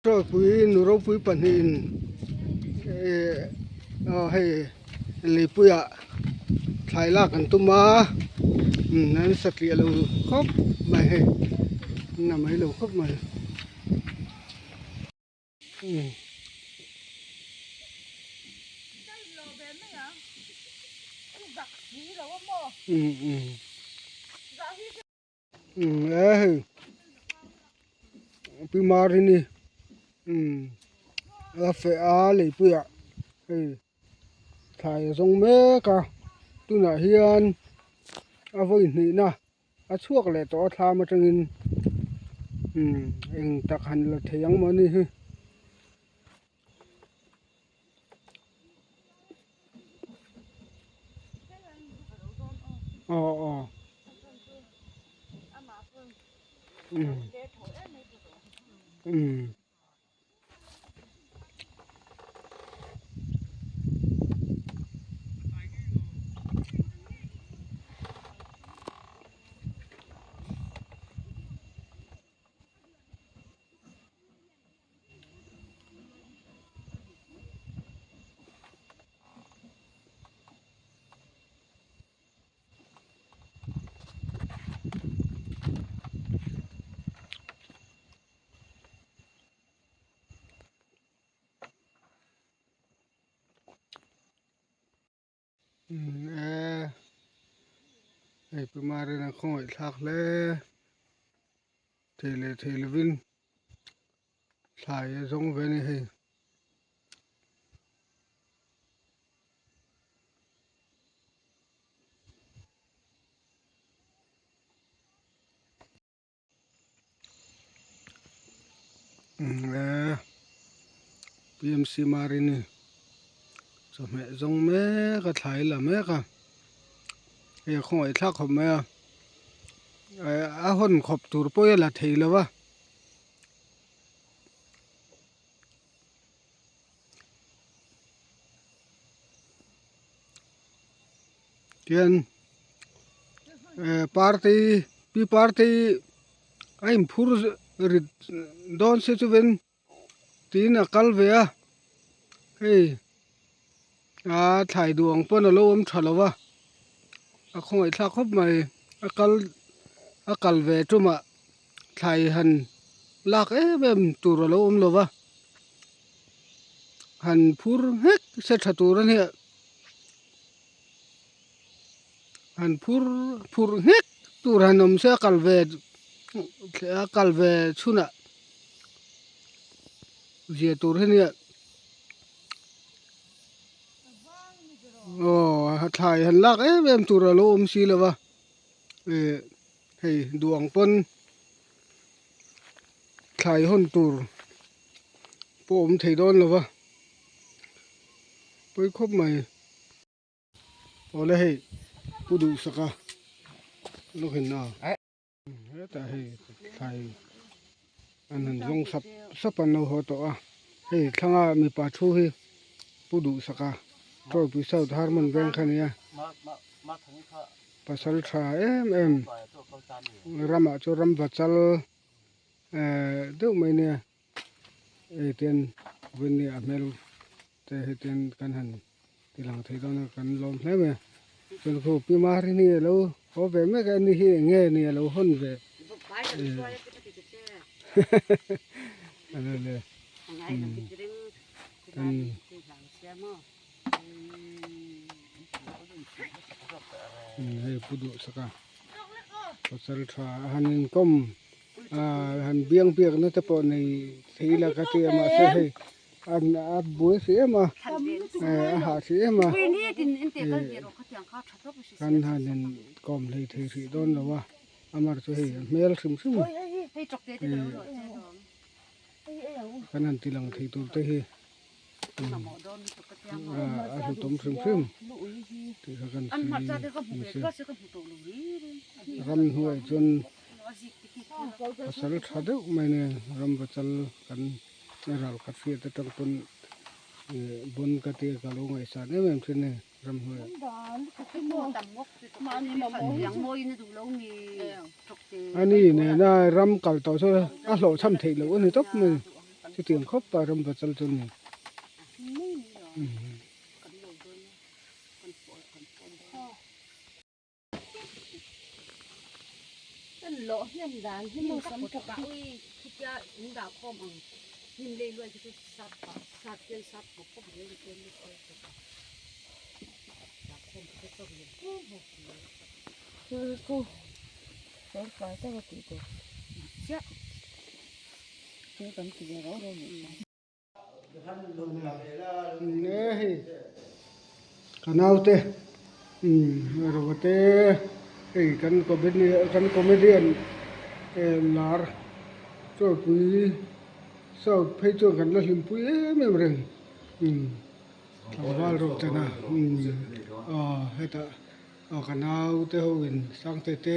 Ṭawlpui nu ropui pahnihin eh aw hei leipuiah thlai lak an tum a umm an satliah lo khawp mai hei an la mai lo khawp mai. E hei pi mar hi ni a feh a leipuiah hei thlai a zawng mek a tunah hian a vawi hnihna a chhuak leh tawh a thlam atangin eng tak han la thei ang maw ni hi. Aw aw umm. E hei pu Marina khawngaih thlak hle thei leh thei lovin thlai a zawng ve a ni hei. PMC Marini chawhmeh zawng mek a thlai la mek a hei a khawngaih thlak khawp mai a a hawn khawp tur pawh hi a la thei lo va. Tian party pi party a inphur rit dawn se chuan tiin a kal ve a hei a thlai duh ang pawn a lo awm tha lo va a khawngaih thlak khawp mai a kal a kal ve tumah thlai han lak em em tur a lo awm lo va han phur nghek se tha tur a nia. Han phur phurh nghek tur han awm se a kal ve a kal ve chhunah zia tur hi nia aw thlai han lak em em tur a lo awm si lo va ih hei duang pawn thlai hawn tur pawh awm thei dawn lo va pawi khawp mai. Awle hei pu duh sak a lawk in a hetah hei thlai an han zawng sap sap an lo haw tawh a hei thlanga mipa thu hi. Pu Duhsaka Tawipui South Harmon veng kha nia pasal tha em em ramah chu ramva chal eh deuh mai nia hei ten vawiin a hmel te hei ten kan han ti lang thei dawn a kan lawm hle mai a chuan khu pi Marini a lo haw ve mek a ni hi eng nge ni a lo hawn ve Hei pu duh sak a pasal tha a han inkawm ah han biang biakna te pawh nei thei ila ka ti a mahse hei an a buai hrih em a eh a hah hrih em a kan han inkawm hlei thei hrih dawn lo a amar chu hei a hmel hrim hrim kan han ti lang thei tur te hi a hlutawm hrim hrim tih kha kan sawi ramhnuai chuan pasal tha deuh mai nen ramvachal kan ral khat hriat atang pawn bon ka tia ka lo ngaihsan em em thin a ni ramhnuai ah. Ani nena ram kal tawh chu a hlawhchham theih loh a ni tawp mai. Chutiang khawp a ram vachal chu a ni. Nge hei ka naute rawte hei kan comedy kan comedian lar chawlhpui south phei chuan kan la hlimpui em em reng tlangval rawh chana aw hetah. Aw ka nau te ho in sang te te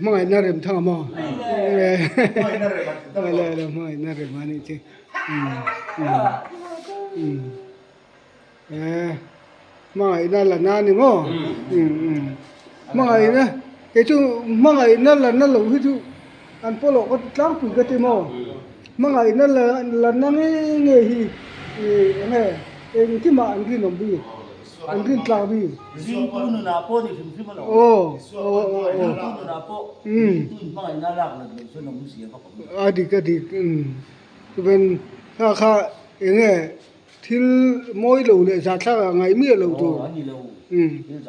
hmangaihna rem thang a maw hmangaihna rem a nih chu hmangaihna la na ni maw hmangaihna kei chu hmangaihna la na lo hi chu an pawlawh ka ti tlangpui ka ti maw hmangaihna la la na nge nge hi ih eng nge engkimah an rinawm bik an rin tlak bik Zingtu nunah pawh ni hrim hrim alawm aw aw aw aw Zingtu nunah pawh zingtu in hmangaihna lak lat loh chuan awm zia vak awm a dik a dik chuan kha kha eng nge Thil mawi lo leh zahthlak ah ngaih miah lo tur.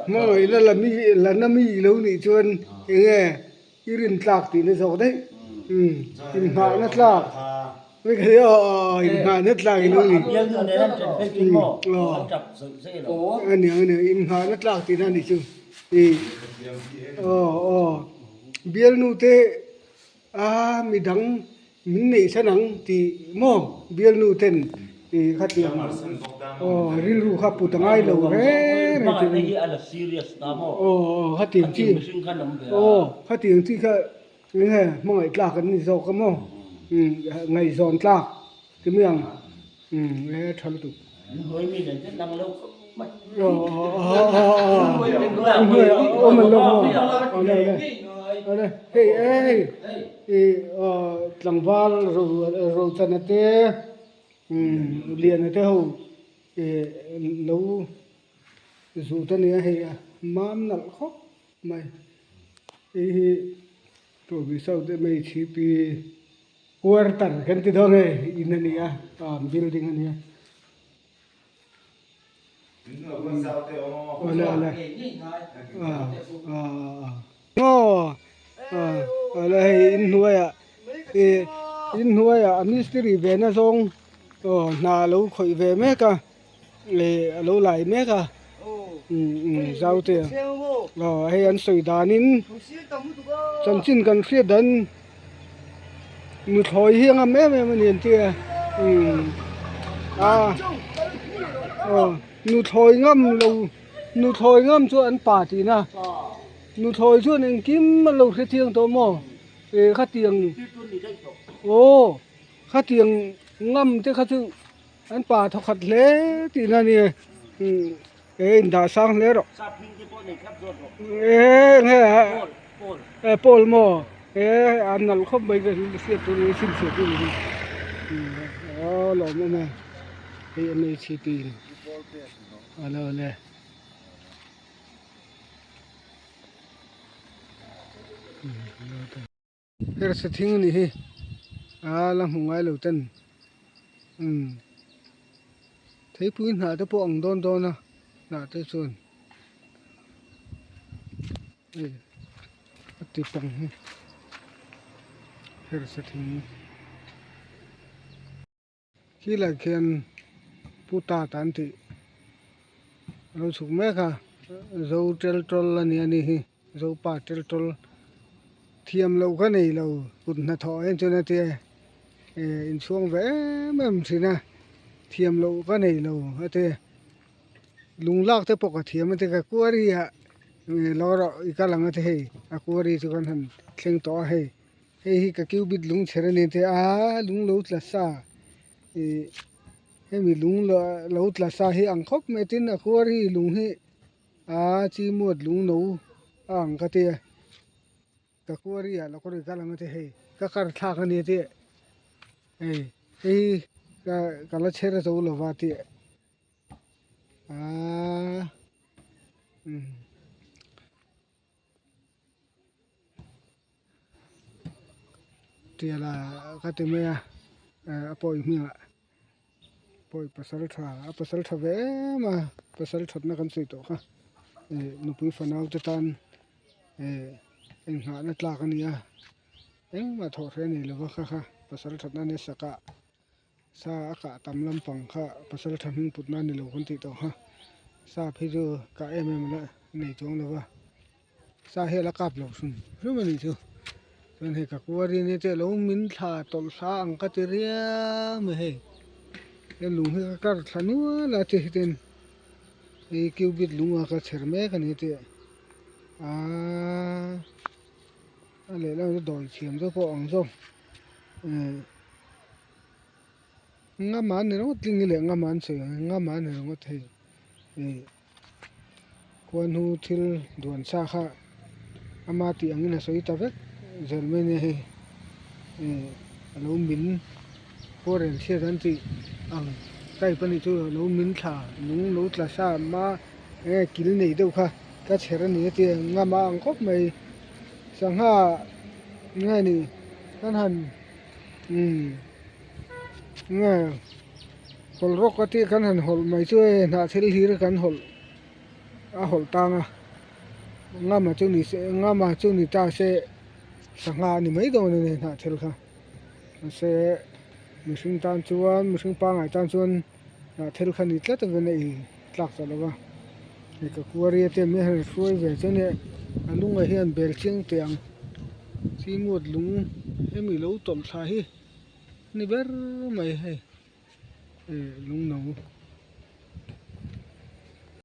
Hmangaihna la mi la na mi lo nih chuan eng nge i rin tlak tih na zawk daih. Inhnahna tlak inhnahna tlak i lo ni. A nia a nia inhnahna tlak tih na nih chu. Aw aw bialnu te A midang min neih san ang tih maw bialnu ten ih khatiang aw rilru kha put a ngai lo reng reng tih aw khatiang chi aw khatiang chi kha eng nge hmangaih tlak an ni zawk a maw ngaihzawn tlak ti mai ang e tha lutuk. Hei ei ih tlangval Rochana te Liana te ho ih lo zut a nia hei a mam nalh khawp mai hei hi Tawlhpui South MHP quarter kan ti dawn hei in a ni a building a ni a. Awle hei inhnuaiah ih inhnuaiah a mistiri ve na zawng aw hna a lo khawih ve mek a ih a lo lai mek a zau te aw hei an sawi danin chanchin kan hriat dan Nuthlawi hi a ngam em em a ni an ti a a aw nuthlawi ngam lo nuthlawi ngam chu an pa tihna nuthlawi chuan engkim an lo hre chiang tawh maw. E khatiang aw khatiang ngam te kha chu an pa thawkhat hle tihna a nia e indah sang hle rawh e nge e pawl maw e a nalh khawp mai ka hriat tur hi chhinchhiah tur hi aw lawm awm e hei MHP a lo le. Hersa thing a nih hi a la hmu ngai lo ten umm theipui hnah te pawh ang dawn dawn a hnah te chuan hei a ti pang hi hersa thing. Khi lai khian pu tata an tih a lo chhuk mek a zo tel tawl a ni a ni hi zopa tel tawl thiam loh kha nei lo kut hnathawh en chuan a tia eh inchhuang ve em em thin a thiam loh ka nei lo a tia lung lak te pawh ka thiam a tia ka kuari ah lo rawh i kal ang a ti hei a kuari chu kan han thleng tawh a hei. Hei hi ka cubit lung chher a ni te a lung lo tla sa ih hemi lung lo tla sa hi ang khawp mai tin a khuar hi lung hi a chi muat lung no a ang ka tia ka khuar hi ah lo ka rawn kal ang a ti hei ka kar thlak a ni a tia hei hei hi ka ka la chher zo lova tih aaa umm. Tiala ka ti mai a a pawi hmingah pawi pasal tha a pasal tha ve em a pasal thatna kan sawi tawh kha ih nupui fanau te tan ih inghahna tlak a ni a engmah thawh hreh a nei lova kha kha pasal thatna a nia sakah sa a kah tam lampang kha pasal tha hming putna a ni lo kan tih tawh kha sa phei chu kah em em la nei chuang lo va sa hi a la kap lo hrim hrim a nih chu chuan hei ka kuar in te lo min thla tawlh thla ang ka ti riau mai hei he lung hi ka kar thla nual a ti hitin hei cubit lung a ka chher mek a ni tih aaa a lehlam chu dawi thiam te pawh ang zawk. Ngama ni ringawt tling hi leh ngama an sawi ang ngama ni ringawt hei ih khuanu thil duan sa kha ama tih angin a sawi ta vek zel mai ania hei ih a lo min khuarel chhiat an tih ang type a nih chu a lo min thla nung lo tla sa ma enge kil nei deuh kha ka chher a ni a tia ngama ang khawp mai sangha nge ni kan han umm nge hawlh rawk a tih kan han hawlh mai chu hei hnah thil hlir kan hawlh a hawlh tang a ngama chu ni se ngama chu ni ta se sangha a ni mai dawn a ni hnah thil kha mahse mihring tan chuan mihring pangngai tan chuan hnah thil kha ni tlat avin a in tlak tawh lo va hei ka kuaria te mi han hruai ve chuan e a lungah hian bel chiang teh ang chimawt lung hemi lo tawlh thla hi a ni ber mai hei ih lung no.